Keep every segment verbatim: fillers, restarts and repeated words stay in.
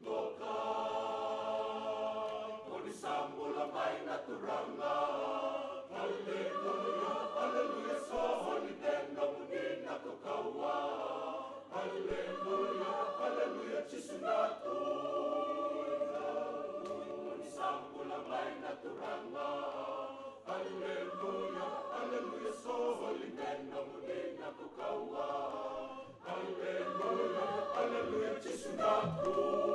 Doka, o ni sa bula mai na Turaga. Aleluya, aleluya, so ni dei nomuni na kaukaua. Aleluya, aleluya, Jisu na Turaga. O ni sa bula mai na Turaga. Aleluya, aleluya, so ni dei nomuni na kaukaua. Aleluya, aleluya, Jisu na Turaga.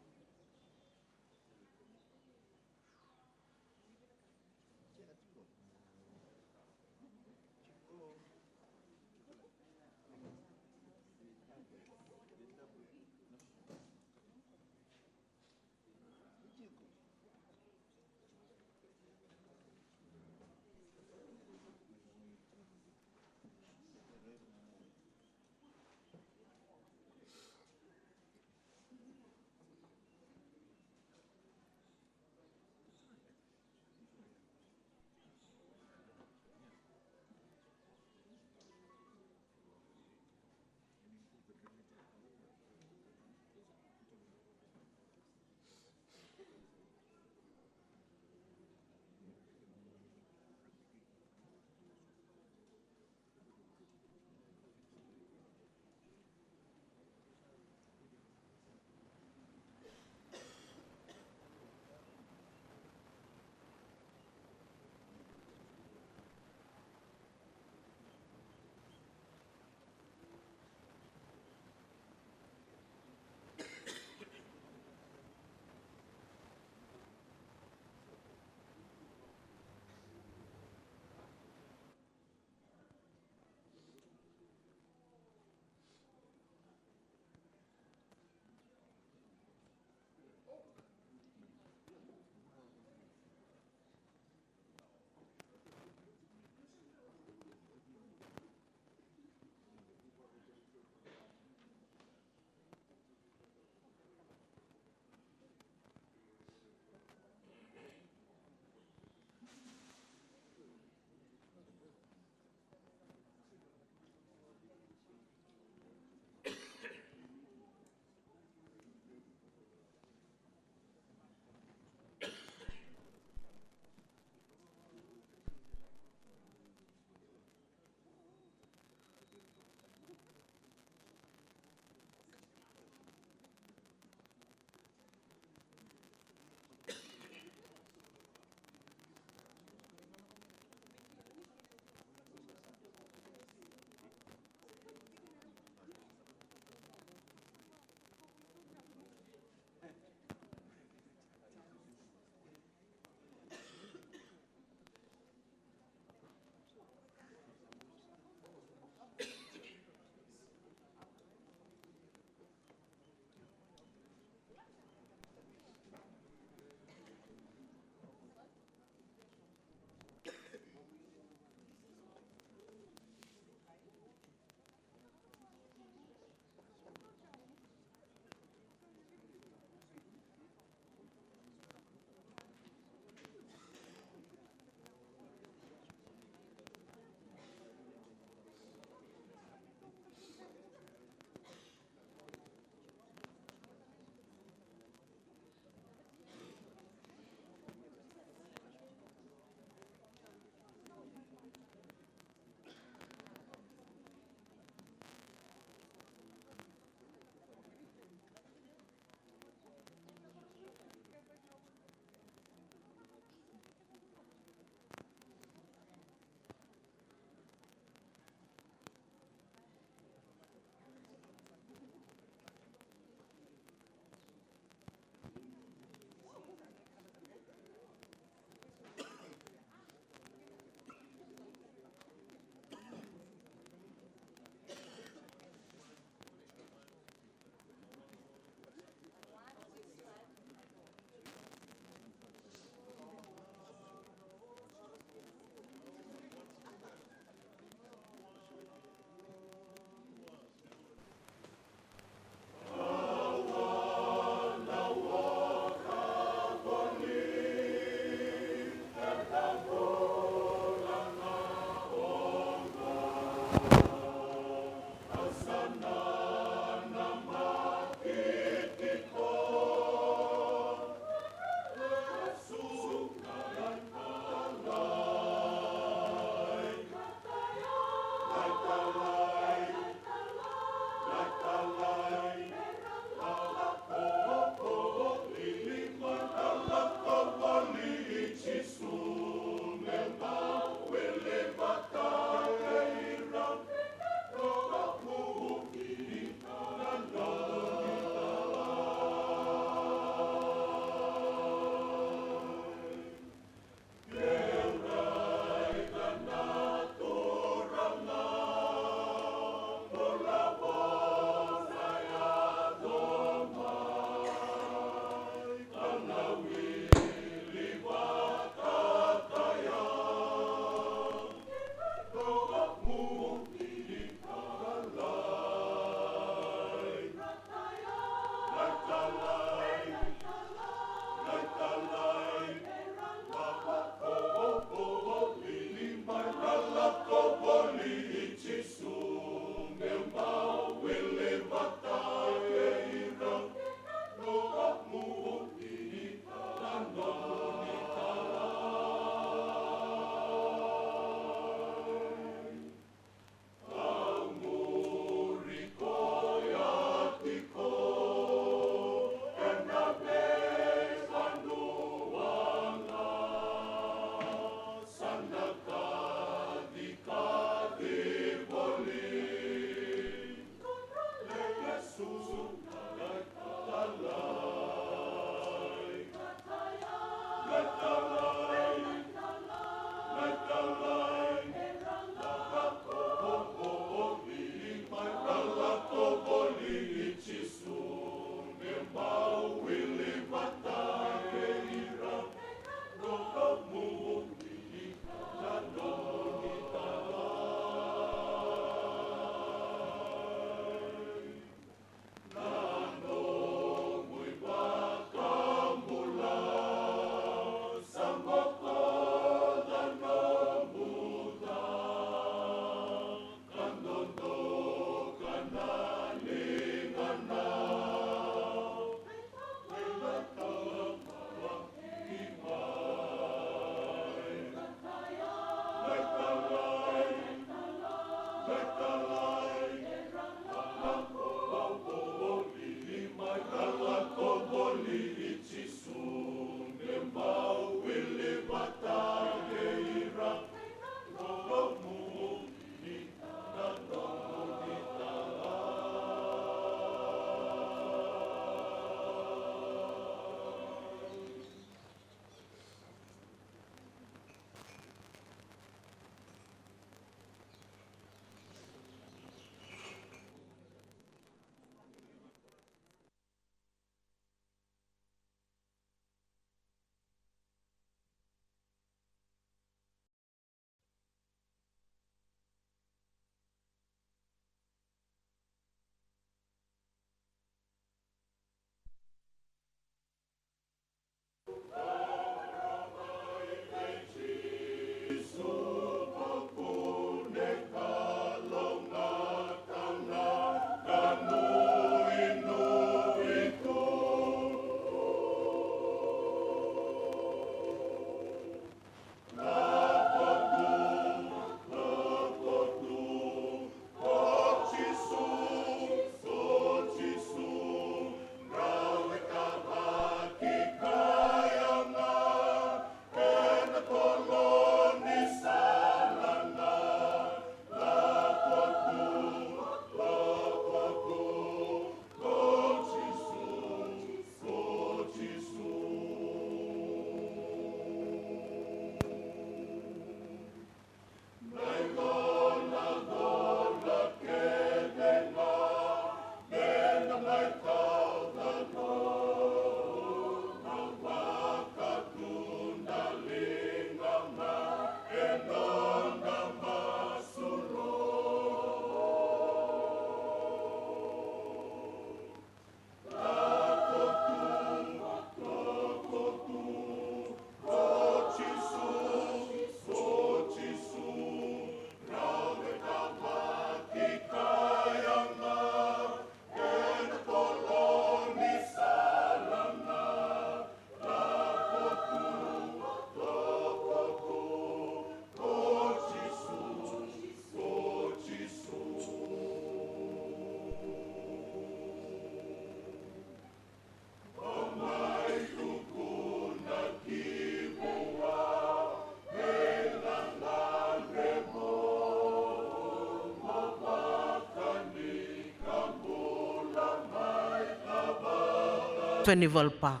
Penival Park.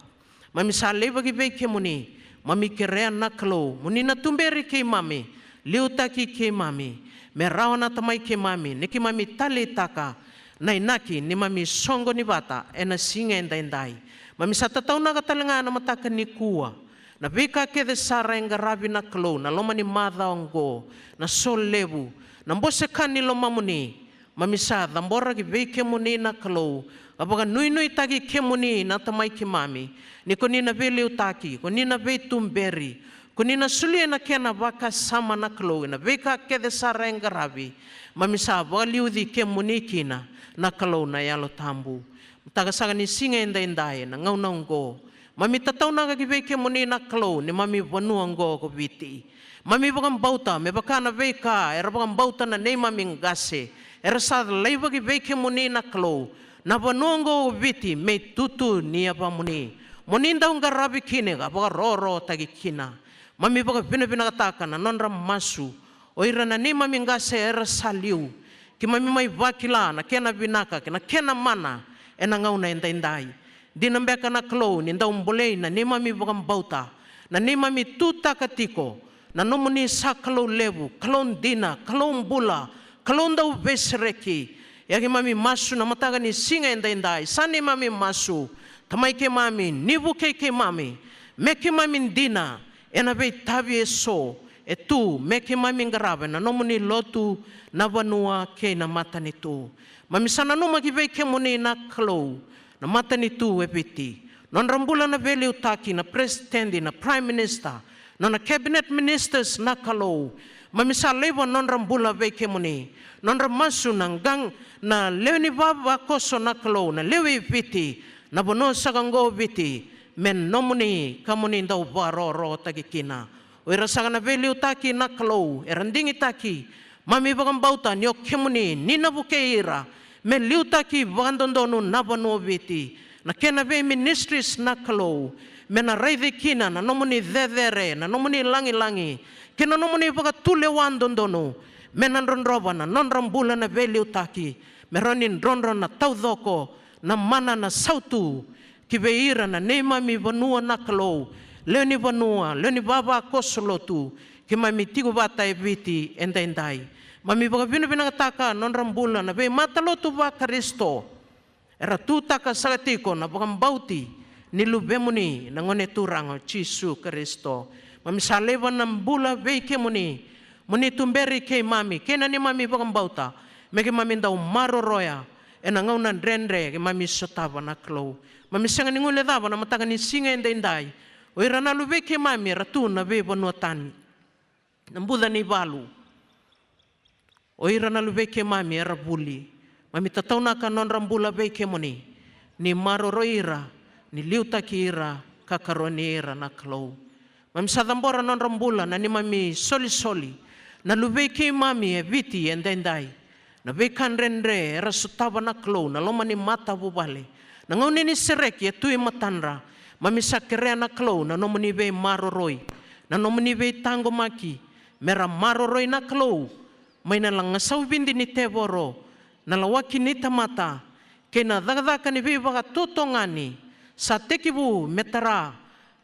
Mami sa laiva ki vei kemuni, mami kerea na Kalou mo ni na tuberi keimami, liutaki keimami, me rawa na Tamai keimami ni keimami taleitaka na inaki ni mami soqoni vata ena siga edaidai. Mami sa tataunaka tale ga na mataka nikua na veika kece sara e qaravi na Kalou na loma ni macawa oqo, na solevu, na bose ka ni lomamuni. Mami sa cabora ki vei kemuni na Kalou, ka vakanuinuitaki kemuni na Tamai keimami, ni ko ni na veiliutaki, ko ni na veituberi, ko ni na solia na kena vakasama na Kalou ena veika kece sara e qaravi. Mami sa vakaliuci kemuni kina na Kalou na Yalo Tabu. Mataka saka ni siga edaidai, na gauna oqo, mami tataunaka ki vei kemuni na Kalou ni mami vanua oqo ko Viti. Mami vakabauta me vaka na veika era vakabauta na neimami qase, era sa laiva ki vei kemuni na Kalou na vanua oqo ko Viti me itutu ni yavamuni, mo ni dau qaravi kina ka vakarokorokotaki kina. Mami vakavinavinakataka na nodra masu o ira na neimami qase era sa liu. Keimami mai vakila na kena vinaka kei na kena mana ena gauna edaidai. Dina beka na Kalou ni dau bolei na neimami vakabauta, na neimami tutaka tiko na nomuni sa Kalou levu, Kalou dina, Kalou bula, Kalou dau veisereki. Ia keimami masu na mataka ni siga edaidai, sa neimami masu, Tamai keimami, ni vukei keimami me keimami dina ena veitavi eso e tu me keimami qarava ena nomuni lotu, na vanua kei na matanitu. Mami sa nanuma ki vei kemuni na Kalou na matanitu e Viti, nodra bula na veiliutaki, na peresitedi, na prime minister, nona cabinet ministers na Kalou. Mami sa laiva nodra bula vei kemuni, nodra masu na qai, na lewe ni vavakoso na Kalou, na lewe i Viti, na vanua saka oqo Viti, me nomuni ka mo ni dau vakarokorokotaki kina. O ira saka na veiliutaki na Kalou era digitaki, mami vakabauta ni o kemuni ni na vukei ira me liutaki vakadodonu na vanua o Viti. Na kena vei ministries na Kalou, me na raici kina na nomuni cecere, na nomuni lagilagi kei na nomuni vakatulewa dodonu, me na drodrova na nodra bula na veiliutaki, me rawa ni drodro na taucoko, na mana, na sautu ki vei ira na neimami vanua na Kalou, lewe ni vanua, lewe ni vavakoso lotu, keimami tiko vata e Viti edaidai. Mami vakavinavinakataka nodra bula na veimatalotu vaKarisito era tutaka saka tiko na vakabauti ni Luvemuni na Gone Turaga o Jisu Karisito. Mami sa laiva na bula vei kemuni, mo ni tuberi keimami kei na neimami vakabauta, me keimami dau maroroya ena gauna dredre keimami sotava na Kalou. Mami sega ni guilecava na mataka ni siga edaidai o ira na luvei keimami era tu na veivanua tani, na buca ni valu. O ira na luvei keimami era vuli, mami tataunaka nodra bula vei kemuni, ni maroroi ira, ni liutaki ira, ka karoni ira na Kalou. Mami sa cabora nodra bula na neimami solisoli, na luvei keimami e Viti edaidai. Na veika dredre era sotava na Kalou na loma ni matavuvale, na gauna ni sereki e tu e matadra. Mami sa kerea na Kalou na nomuni veimaroroi, na nomuni veitaqomaki, me ra maroroi na Kalou mai na lagasau vidi ni tevoro, na lawaki ni tamata, kei na cakacaka ni veivakatotogani sa tekivu me tara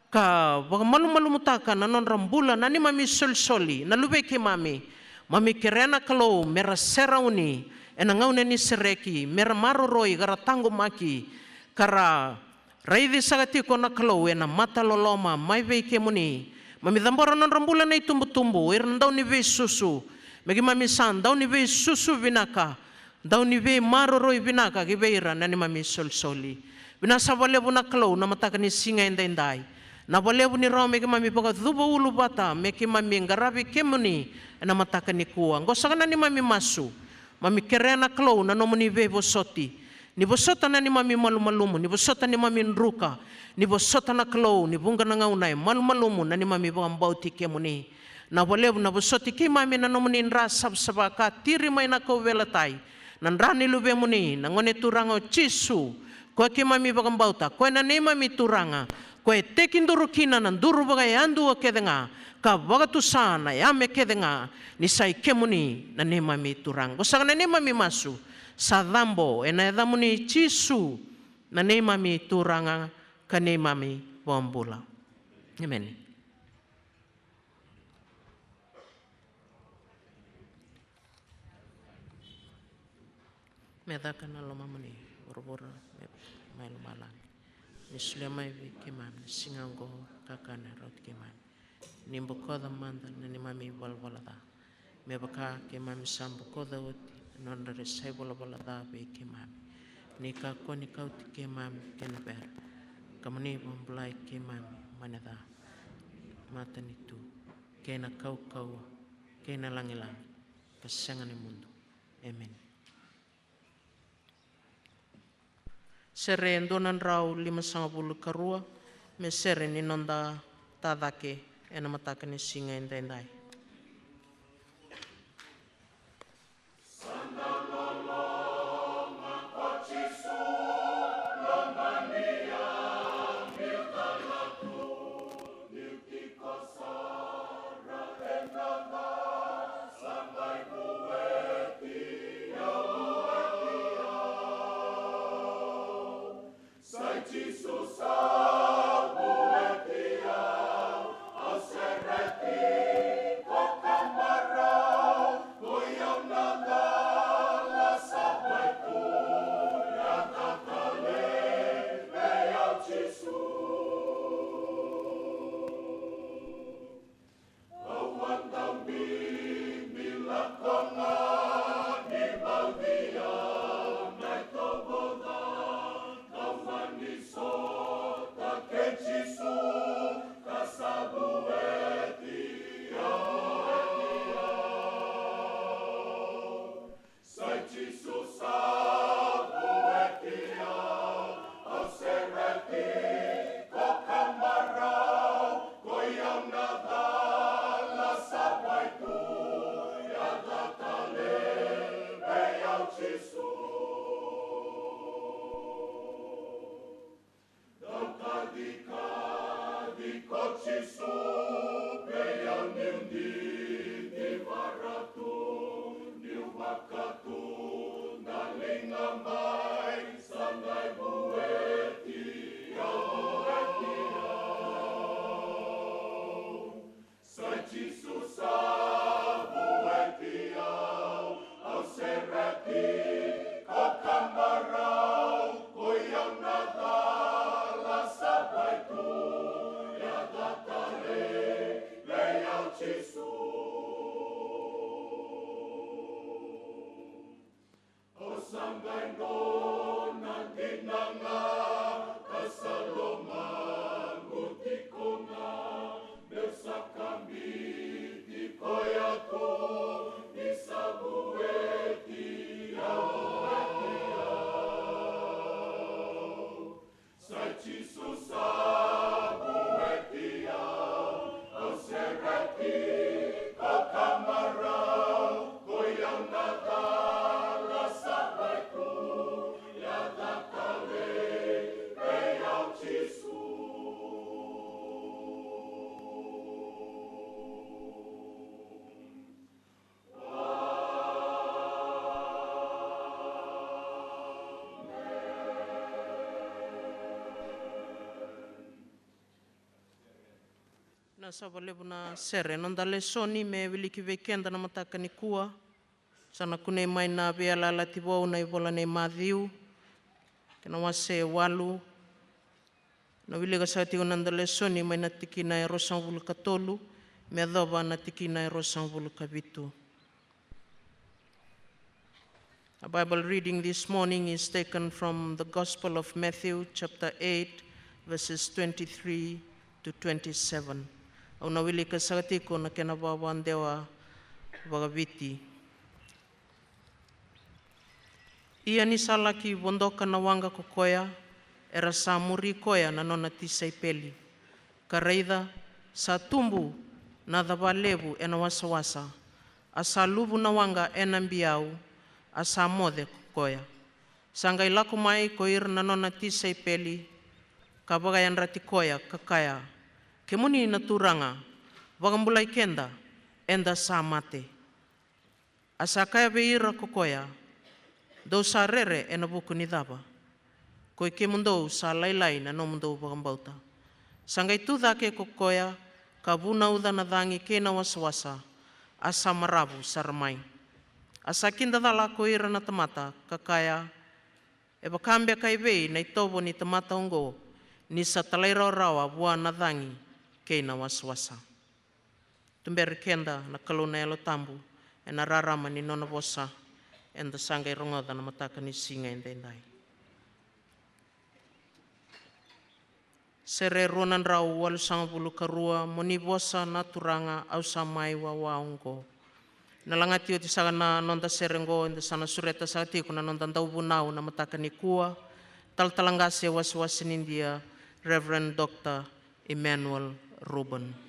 ka vakamalumalumutaka na nodra bula na neimami solisoli, na luvei keimami. Mami kerea na Kalou me ra serauni ena gauna ni sereki, me ra maroroi ka ra taqomaki, ka ra raici saka tiko na Kalou ena mata loloma mai vei kemuni. Mami cabora nodra bula na itubutubu, ira na dau ni veisusu, me keimami sa dau ni veisusu vinaka, dau ni veimaroroi vinaka ki vei ira na neimami solisoli. Vinaka saka vakalevu na Kalou na mataka ni siga edaidai. Na vakalevu ni rawa me keimami vakacuva ulu vata, me keimami qaravi kemuni ena mataka nikua. Qo saka na neimami masu. Mami kerea na Kalou na nomuni veivosoti. Ni vosota na neimami malumalumu, ni vosota neimami druka, ni vosota na Kalou, ni vuqa na gauna e malumalumu na neimami vakabauti kemuni. Na vakalevu na vosoti keimami na nomuni dra savasava ka tiri mai na kauveilatai, na dra ni luvemuni na Gone Turaga o Jisu, koya keimami vakabauta, koya na neimami Turaga, koya e tekiduru kina na duru vakayadua kece ga, ka vakatusa na yame kece ga, ni sa i kemuni na neimami Turaga. Qo saka na neimami masu, sa cabo ena yacamuni Jisu, na neimami Turaga ka neimami iVakabula. Emeni. Me caka na lomamuni vuravura me mai lomalagi. Ni solia mai vei keimami na siga oqo kakana e rauti keimami. Ni bokoca mada na neimami ivalavala ca me vaka keimami sa bokoca oti na nodra sa ivalavala ca vei keimami. Ni kakua ni kauti keimami kei na vere, ka mo ni vakabulai keimami mai na ca, matanitu, kei na kaukauwa, kei na lagilagi, ka sega ni mudu. Emeni. Sere e dua na drau limasagavulu ka rua, me sere ni noda ta cake ena mataka ni siga edaidai. Na sava levu na sere. Noda lesoni me wiliki vei keda na mataka nikua. Sa na kunei mai na Veiyalayalati Vou na ivola nei Maciu, kei na wase walu. Na wilika saka tiko na noda lesoni mai na tikina e ruasagavulu ka tolu me yacova na tikina e ruasagavulu ka vitu. A Bible reading this morning is taken from the Gospel of Matthew, chapter eight, verses twenty-three to twenty-seven. Au na wilika saka tiko na kena vakadewa vakaViti. Ia ni sa laki vodoka na waqa ko koya, era sa muri koya na nona tisaipeli. Ka raica, sa tubu na cava levu ena wasawasa, a sa luvu na waqa ena biau, a sa moce ko koya. Sa qai lako mai ko ira na nona tisaipeli, ka vakayadrati koya, ka kaya, "Kemuni na Turaga, vakabulai keda, eda sa mate." A sa kaya vei ira ko koya, "Dou sa rere ena vuku ni cava?" Koi kemudou sa lailai na nomudou vakabauta. Sa qai tu cake ko koya, ka vunauca na cagi kei na wasawasa, a sa maravu sara mai. A sa kidacala ko ira na tamata, ka kaya, E vaka beka e vei na itovo ni tamata oqo, ni sa talairawarawa vua na cagi kei na wasawasa. Tuberi keda na Kalou na Yalo Tabu ena rarama ni nona vosa, eda sa qai rogoca na mataka ni siga edaidai. Sere rua na drau walusagavulu ka rua. Mo ni vosa na Turaga, au sa mai wawa oqo. Na lagati oti saka na noda sere oqo, eda sa na sureta saka tiko na noda dauvunau na mataka nikua, talatala qase wasewase ni Idia, Reverend Doctor Emmanuel Rubin.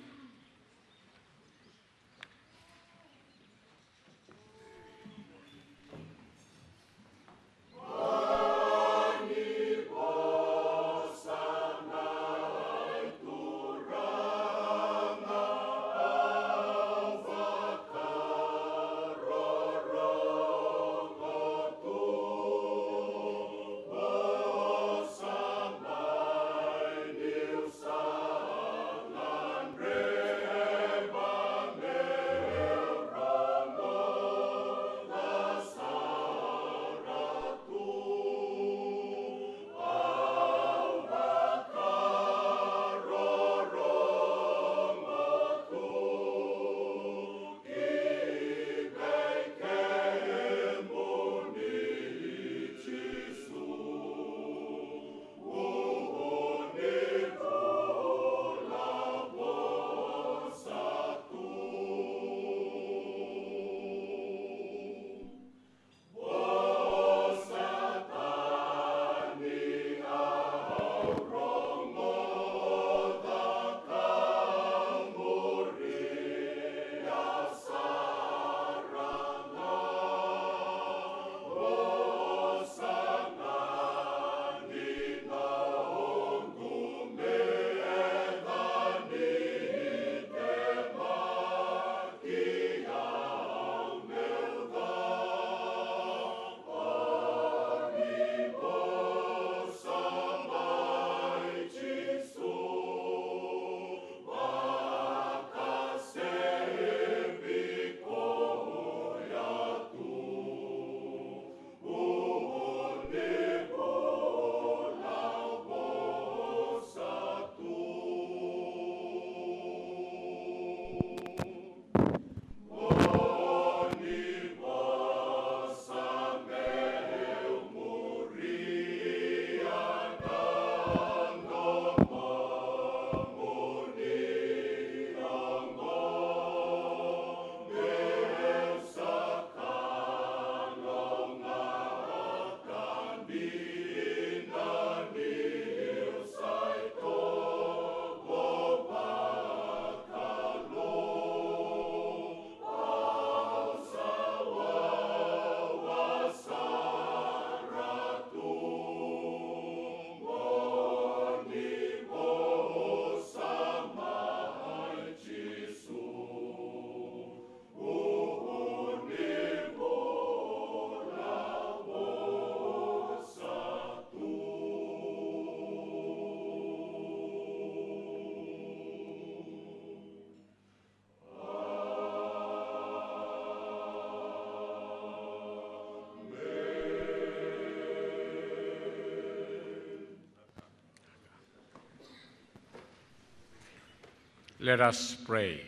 Let us pray.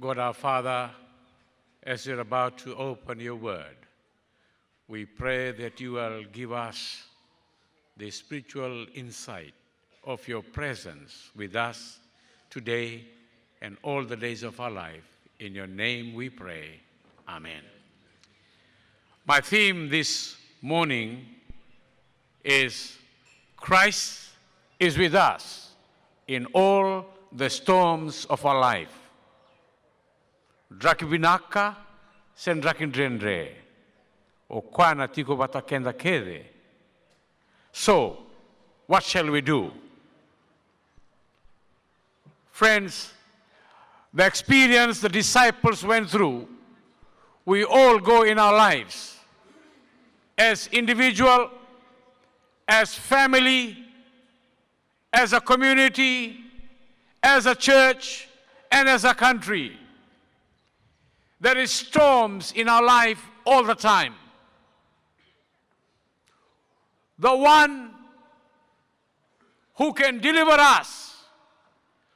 God our Father, as we are about to open your word, we pray that you will give us the spiritual insight of your presence with us today and all the days of our life. In your name we pray. Amen. My theme this morning is Christ is with us in all the storms of our life. Draki vinaka se draki dredre, o koya na tiko vata keda kece. So, what shall we do? Friends, the experience the disciples went through, we all go in our lives as individual, as family, as a community, as a church, and as a country. There is storms in our life all the time. The one who can deliver us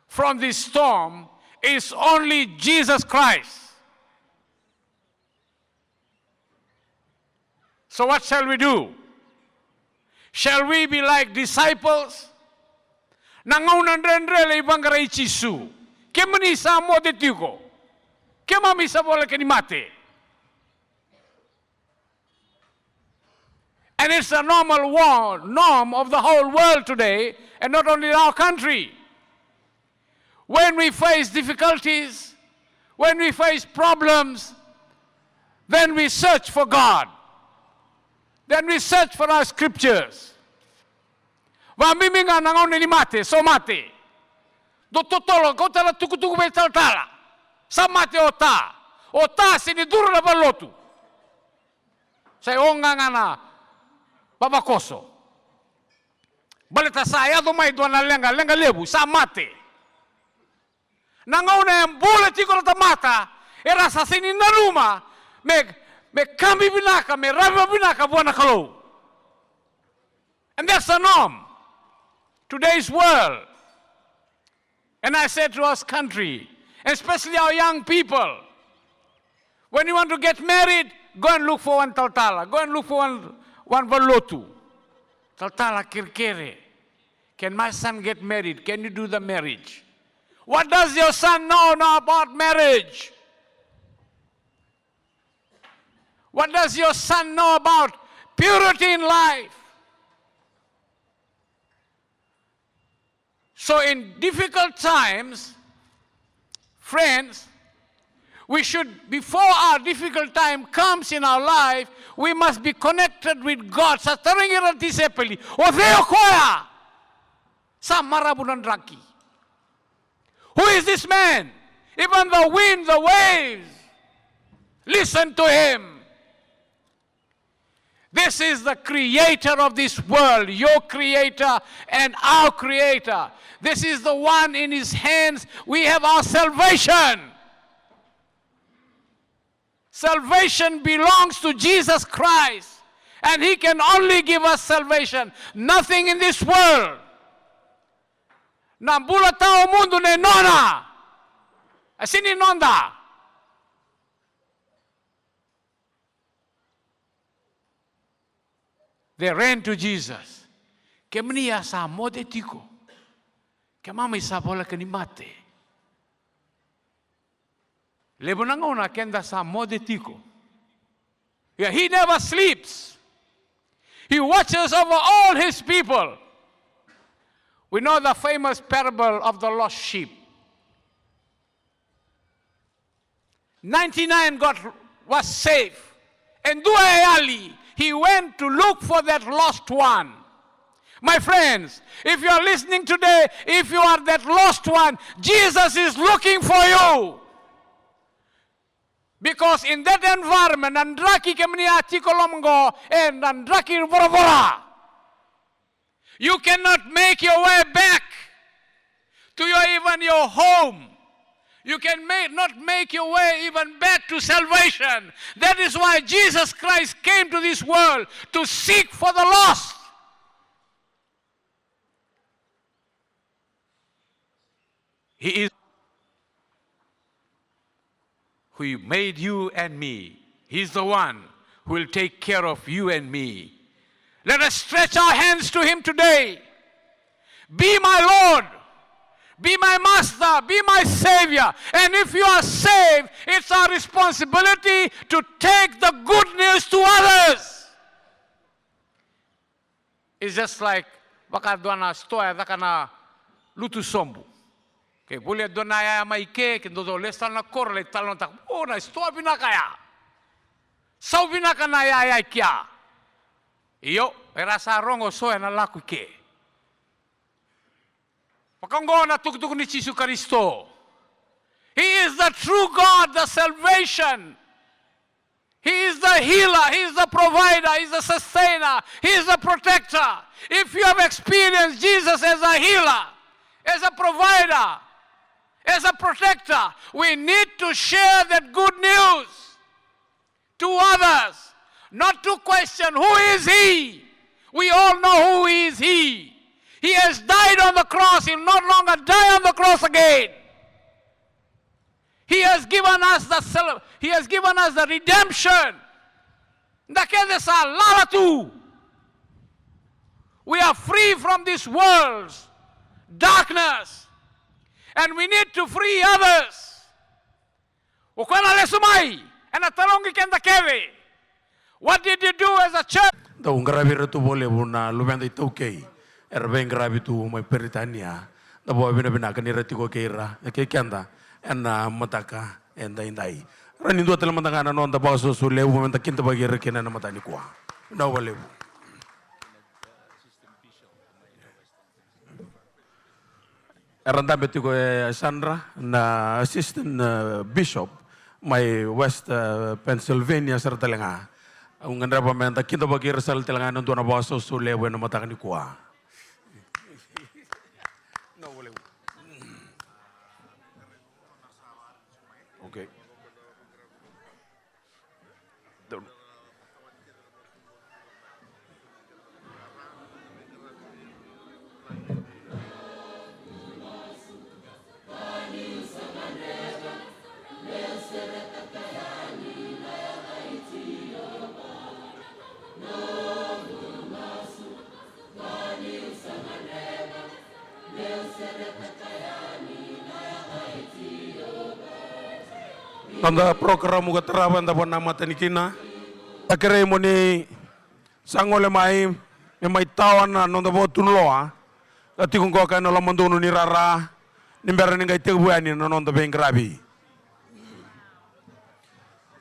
from this storm is only Jesus Christ. So what shall we do? Shall we be like disciples? Na gauna dredre lai vaqarai Jisu. Kemuni sa moce tiko. Keimami sa voleka ni mate. And it's a normal war, norm of the whole world today, and not only our country. When we face difficulties, when we face problems, then we search for God. Then we search for our scriptures. Vabibi ga na gauna ni mate, so mate. Dou totolo, kauta na tukutuku vei talatala. Sa mate o ta. O ta sega ni curu na valenilotu. Sa i o ga ga na vavakoso. Baleta sa yaco mai dua na leqa, leqa levu, sa mate. Na gauna e bula tiko na tamata, era sa sega ni nanuma me, me kabi vinaka, me ravi vinaka vua na Kalou. And that's the norm. Today's world. And I said to us country, and especially our young people, when you want to get married, go and look for one talatala, go and look for one, one valenilotu. Talatala kerekere, can my son get married? Can you do the marriage? What does your son know now about marriage? What does your son know about purity in life? So in difficult times, friends, we should, before our difficult time comes in our life, we must be connected with God. Sa tarogi ira na tisaipeli, o cei o koya? Sa maravu na draki. Who is this man? Even the wind, the waves, listen to him. This is the creator of this world, your creator and our creator. This is the one in his hands we have our salvation. Salvation belongs to Jesus Christ, and he can only give us salvation. Nothing in this world. Na bula tawamudu ni nona. E sega ni noda. They ran to Jesus. Kemuni a sa moce tiko. Keimami sa voleka ni mate. Levu na gauna keda sa moce tiko. Yeah, he never sleeps. He watches over all his people. We know the famous parable of the lost sheep. Ninety-nine got, was saved. And dua e yali, he went to look for that lost one. My friends, if you are listening today, if you are that lost one, Jesus is looking for you. Because in that environment, na draki kemuni a tiko loma qo, e na draki voravora. You cannot make your way back to your, even your home. You can ma-, not make your way even back to salvation. That is why Jesus Christ came to this world to seek for the lost. He is who made you and me. He's the one who will take care of you and me. Let us stretch our hands to him today. Be my Lord. Be my master. Be my savior. And if you are saved, it's our responsibility to take the good news to others. It's just like, vaka dua na sitoa e caka na lutu sobu. Ke volia dua na yaya mai ke, ke dodonu lesu tale na koro, lai talanoataka, o, na sitoa vinaka ya. Sau vinaka na yaya i kea. Io, era sa rogo so ena lako i ke. Vaka oqo na tukutuku ni Jisu Karisito. He is the true God, the salvation. He is the a healer, He's the provider, He's the sustainer, He's the protector. If you have experienced Jesus as a healer, as a provider, as a protector, we need to share that good news to others, not to question, "Who is He?" We all know who is He. He has died on the cross. He'll no longer die on the cross again. He has given us the sal-, He has given us the redemption. Da kece sa lala tu. We are free from this world's darkness. And we need to free others. O koya na lesu mai, ena tarogi keda kece. What did you do as a church? Dau qaravi ira tu vakalevu na luveda iTaukei era veiqaravi tu mai Peritania. Da vakavinavinaka ni ra tiko kei ira, kei keda ena mataka edaidai. Ra ni dua tale mada ga na noda vakasausau levu me da kidavaki ira kina ena mataka nikua. Vinaka vakalevu. Era dabe tiko e Sandra na assistant, eh, bishop mai West, eh, Pennsylvania sara tale ga. Au gadreva me da kidavaki ira sara tale ga ena dua na vakasausau levu ena mataka nikua. Okay. Noda program ka tarava eda vanamata ni kina. Da kerei mo ni sa gole mai, me mai tawa na noda vakatunuloa ka tiko qoka ena lomadonu ni rara, ni bera ni qai tekivu yani na noda veiqaravi.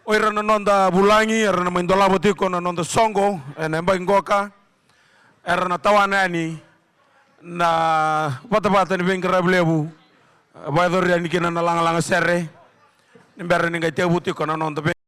O ira na noda vulagi era na mai dolava tiko na noda soqo ena yabaki qoka, era na tawana yani na vatavata ni veiqaravi levu, vakayacori yani kina na lagalaga sere, ni bera ni qai tekivu tiko na noda vei